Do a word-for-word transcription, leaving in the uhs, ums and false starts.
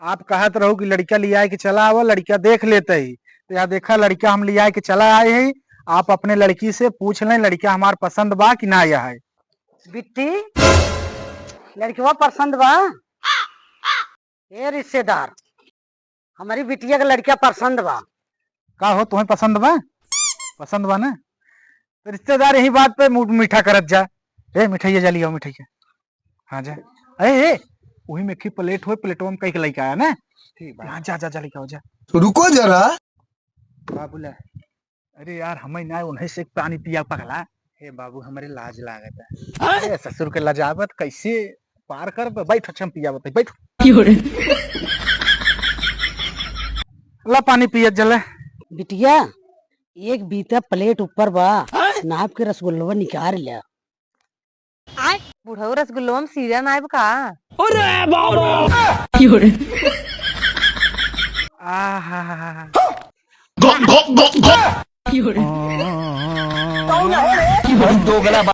आप कहत रहू कि लड़का लियाए के चला आवा, लड़का देख लेते ही। तो यहाँ देखा, लड़का हम लियाए के चला आए हैं। आप अपने लड़की से पूछ लें, लड़का हमार पसंद बा कि ना। यह है बिट्टी, लड़कवा पसंद बा। ए रिश्तेदार, हमारी बिटिया के लड़का पसंद बा। का हो, तुम्हें पसंद बा? पसंद बा ना? तो रिश्तेदार यही बात पे मुंह मीठा करत जा। ए मिठाइया जा लियाओ, मिठाइया। हाँ जा। ए, ए, वही में एक ही प्लेट हो, प्लेटवा में कई के लेके आया ना। ठीक बा। हाँ जा, जा, जा लेके आओ जा। रुको जरा। बाबूला, अरे यार, हमें ना उन्हें से पानी पिया पगला। हे बाबू, हमरे लाज लागत है। अरे ससुर के लजावत कैसे पार कर, बैठ, अच्छा हम पिया बताई, बैठ। क्यों रे? ला पानी पियत जले। बिटिया, एक बीता प्लेट ऊपर बा, नाप के रसगुल्लवा निकाल लिया। बुढ़ऊ रसगुल्लवा में सीरा नाइब का? अरे बाबा! क्यों रे? आहा। क्यों रे? दोगला